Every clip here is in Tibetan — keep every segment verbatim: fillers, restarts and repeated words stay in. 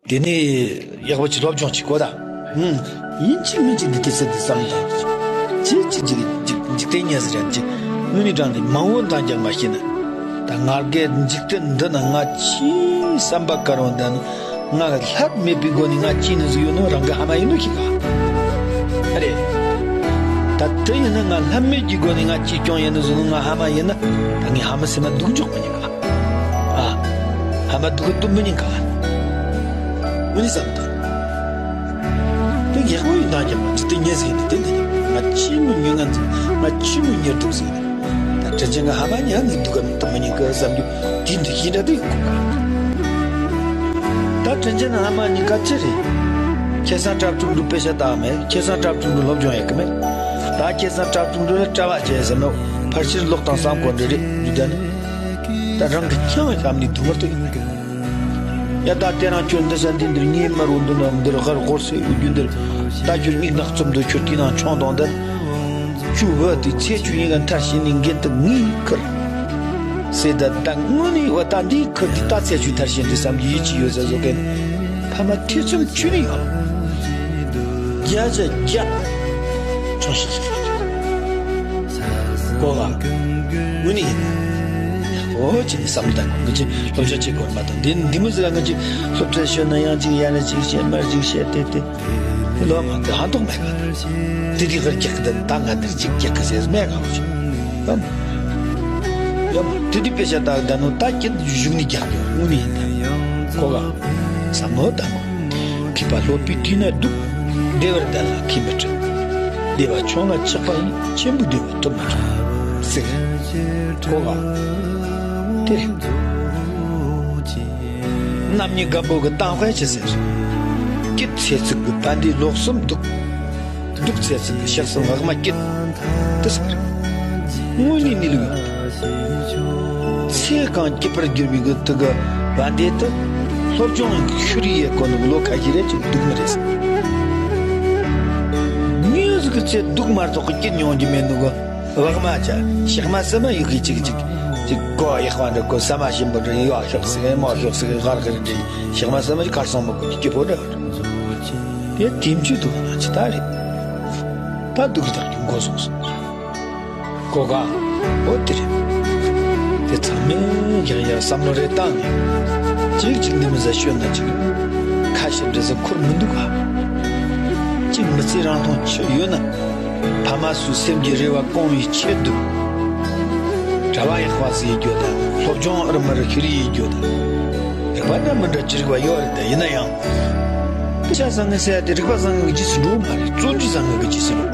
དེ་ནས་ཡག་པོ་ཅིག་སློབ་སྦྱོང་བྱེད་དགོས་ད། ཧུམ། ཡིན་གཅིག་མིན་གཅིག་འདི་དེ་ཚེ་འདི་བསམ་དང་། ཅི་ཅི་ཅི་ཅི་འཇིག་རྟེན་ཉེ་ཟེར་ཡང་ཅི། དངོས་གནས་དྲང་གནས་མང་བོ་འདང་རྒྱག་མ་ཤེས་ན། ད་ང་རྒྱལ་འཇིག་རྟེན་འདི་ན་ང་ཅི་བསམ་པ་དཀར་བོ་འདི་ན་ང་ལྷད་མེད་པའི་སྒོ་ནས་ང་ཅི་ནི་ཟིག་ཡོད་ནོ་རང་གི་ཧ་མ་ཡིན་ནོ་ཤེས་ག་ཨ་རེ། ད་དེ་ཡིན་ན་ང་ལྷད་མེད་ཀྱི་སྒོ་ནས་ང་ཅི་སྐྱོང་ཡིན་ནི་ཟིག་ནོ་ང་ཧ་མ་ཡིན་ན། ད་ངས་ཧ་མ་སེམས་ན་སྡུག་འཇོག་མི་ཉན་ག་ཨ། ཧ་མ་སྡུག་གི་སྡུག་མི་ཉན་ག་དངོས་གནས་བསམ་དང་། དེ་ཡག་པོ་ཡིན་ད་ཀྱང་ཅི་སྟེ་ཉེ་ཟིག་ཡིན་དེ་འདི་ང་ཆི་མོ་ཉོ་ང་འཛིན་ང་ཆི་མོ་ཉེར་འདུག་ཟིག་ཡིན། ད་དྲིན་ཅན་ང་ཧ་མ་ཉན་ནི་སྡུག་ག་མི་སྡུག་མི་ཉན་གི་བསམ་རྒྱུ་དེ་འདི་ཤི་འདྲ་དེ་ཡོད་གོ་ག་ད་དྲིན་ཅན་ང་ཧ་མ་ཉན་ག་ཅི་རེད། ཁེ་སང་གྲྭ་བཙུན་འགྲོ་དཔེ་ཆ་ལྟ་མེད། ཁེ་སང་གྲྭ་བཙུན་འགྲོ་སློབ་སྦྱོང་ཡེ་གི་མེད། ད་ཁེ་སང་གྲྭ་བཙུན་འགྲོ་ལ་གྲྭ་བ་བྱས་ཟེར་ནོ་ཕལ་ཆེར་ལོག་དང་བསམ་གོ་འདྲི་རེད་འདི་ད་ནི། ད་རང་གི་ཁྱིམ་བྱམས་ནས་དུ་མར་དུ་ཡིན་གི་ཡ་ད་དེ་རང་ཁྱོད་འདི་ས་འདི་འདིར་ངའི་མ་རུ་འདི་ན་འདིར་ཧར་ཧོར་སེ་ཡོད་རྒྱུ་འདིར་ད་ཁྱོད་མིག་ནག་ཙམ་དུ་ཁྱོད་དེ་ནང་ཆང་དང་འདིར་ཁྱོད་བུ་དེ་ཚེ་ཁྱོད་ཡིན་ག་མཐར་ཕྱིན་ནས་འགན་དུ་ངའི་ཁུར་སེ་ད་ད་དངོས་ནས་བ་ད་འདིའི་ཁུར་དེ་ད་ཚེ་ཁྱོད་མཐར་ཕྱིན་དུ་བསམ་རྒྱུ་ཡིད་ཆེས་ཡོད་ཟེར་བཟོ་མཁན་ཕ་མ་ཐེ་ཚོམ་ཁྱོད་ནས་ཡོད་རྒྱ་ཆ་རྒྱ་ཆང་ཤི་ཤི་ཤི། གོ་ལ། དངོས་གནས་ཡིན། འོ་ཅི་ནི་བསམ་དང་ངི་ཅི་སློབ་སྦྱོང་བྱེད་དགོས་མ་དང་འདི་འདི་མི་ཟེར་ལ་ངི་ཅི་སློབ་ཁྲིད་ཤོད་ན་ཡང་ཅིག་ཡང་ན་ཅིག་བཤད་མར་ཅིག་བཤད་དེ་དེ་དེ་ལོ་མ་དེ་ཧང་ཏོག་མེད་ག་དེ་དེ་ཧར་རྒྱག་གི་དང་ད་ང་འདིར་ཅིག་རྒྱག་གི་ཟེར་མེད་ག་ལོ་ཅི་ཡོད་མ་ཡོད་མ་དེ་དེ་དཔེ་ཆ་ད་ད་ནོ་ད་ཀྱི་གཞུག་ནི་རྒྱག་གི་དངོས་གནས་ཡིན་ད་གོ་ག་བསམ་མོ་ད་ནོ། མཁས་པ་སློབ་པའི་དུས་ན་སྡུག་བདེ་བར་ལྡན་ལ་མཁས་མི་སྲིད། བདེ་བ་ཆུང་ལ་ཆགས་པ་ཡིས། ཆེན་པོའི་བདེ་བ་ཐོབ་མི་ཐུབ། ཟེར། གོ་ག་དེ་རེད། རྣམ་གཉིས་སྒམ་པོ་གི་གཏམ་དཔེ་ཅི་ཟེར། སྐྱིད་ཚེ་གཅིག་གི་བན་དེ་ལོ་གསུམ་སྡུག་སྡུག་ཚེ་གཅིག་གི་ཞག་གསུམ་ངག་མ་སྐྱིད། དེ་ཟེར། དངོས་གནས་གནས་ལུགས་ཡོད། ཚེ་གང་སྐྱིད་པར་གྱུར་པའི་གི་དུ་གི་བན་དེ་དུ་སློབ་སྦྱོང་ཤུ་རི་ཡེ་གོ་ནུ་ལོ་ཁ་ཤས་རེ་ཅིག་སྡུག་མི་རེད་ཟེར། མི་ཡོད་ཟིག་གི་ཚེ་སྡུག་མ་གཏོགས་གི་སྐྱིད་མྱོང་རྒྱུ་མེད་ནུ་གི་བག་མ་ཅ་ཤག་མ་ས་མ་ཡོད་གི་ཅིག་ཅིག་ཅིག་གོ་ཡག་པ་འདྲ་གོ་ས་མ་ཞིམ་པོ་འདྲ་ཡོ་ཤོག་ཟིག་མོ་ཤོག་ཟིག་གར་གར་འདྲ་ཤག་མ་ས་མ་ཅིག་གར་སོང་མོ་གི་སྐྱིད་པོ་འདྲ་དེ་དེམ་ཅི་འདུག་ན་ཅི་ད་རེད། ད་སྡུག་གི་ཐག་གི་མགོ་སོང་སོང་། གོ་ག་འོ་དེ་རེད། དེ་ཚང་མས་ཡང་ཡང་བསམ་བློ་རེ་བཏང་ནས། གཅིག་གཅིག་འདི་མི་ཟ་ཤོད་ན་ཅིག་ཁ་ཞེ་འདྲ་ཟ་འཁོར་མི་འདུག་ག་གཅིག་མི་ཚེ་རང་མཐོང་ཆེ་ཡོད་ན། ཕ་མ་སུ་སེམས་ཀྱི་རེ་བ་སྐོང་བའི་ཆེད་དུ། གྲྭ་བ་ཡག་པ་ཟིག་ཡེ་རྒྱུ་དང་སློབ་སྦྱོང་ཨར་མར་ཤི་རི་ཡེ་རྒྱུ་དང་། རིག་པ་འདྲ་མི་འདྲ་ཅི་རིག་པ་ཡོད་རེད་ད་ཡིན་ན་ཡང་། དཔེ་ཆ་བཟང་ངན་ཟེར་ཡ་དེ་རིག་པ་བཟང་ངན་གྱི་རྗེས་སུ་འགྲོ་བ་མ་རེད། བརྩོན་འགྲུས་བཟང་ངན་གྱི་རྗེས་སུ་འགྲོ།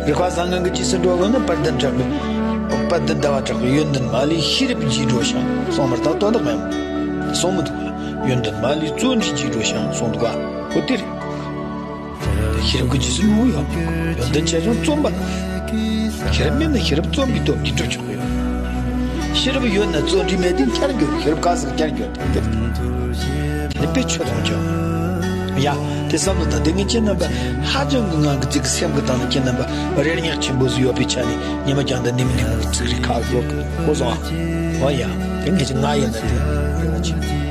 རིག་པ་བཟང་ངན་གྱི་རྗེས་སུ་འགྲོ་དགོས་ན་དཔལ་ལྡན་གྲགས་པའི། དཔལ་ལྡན་ཟླ་བ་གྲགས་པའི་ཡོན་ཏན་མ་ལུས་ཤེས་རབ་ཀྱིས་འགྲོ་ཞིང་གསུངས་མ་རེད་ད་དོན་དག་མེད་མོ། གསུངས་མི་འདུག་ག་ཡོན་ཏན་མ་ལུས་བརྩོན་འགྲུས་ཀྱིས་འགྲོ་ཞིང་གསུངས་འདུག་ག་འོ་དེ་རེད། དེ་ཤེས་རབ་ཀྱི་རྗེས་སུ་འགྲོ་ཡོད་མ་རེད། ཡོན་ཏན་ཆེ་ཆུང་རྩོམ་པ་དང་། ཤེས་རབ་མེད་ན་ཤེས་རབ་རྩོམ་པའི་སྟོབས་ཀྱིས་སྒྲུབ་ཆོག་གི་ཡོད། ཤེས་རབ་ཡོད་ན་བརྩོན་འགྲུས་མེད་དུས་འཁྱར་འགྱུར། ཤེས་རབ་ག་ཟིག་འཁྱར་འགྱུར་དེ་དེ་ནི་དཔེ་ཆོས་མཐོང་ཆོག་ཡ། དེ་བསམ་བློ་དང་དེ་ངས་ཁྱེད་རྣམ་པ་ཧ་ཅང་གི་ངང་གི་ཚིག་གི་སེམས་ཀྱི་སྟེང་ལ་ཁྱེད་རྣམ་པ་རེ་སྙེག་ཆེན་པོ་ཟིག་ཡོད་པའི་ཆ་ནས་ཉི་མ་རྒྱང་དང་ནི་མི་ནི་མི་གི་ཚིག་རིགས་ཁག་ཡོད་གི་གོ་སོང་ཨ། འོ་ཡ། དེ་ངས་ཀྱི་ང་ཡིན་ན་དེ་རེ་བ་ཆེ།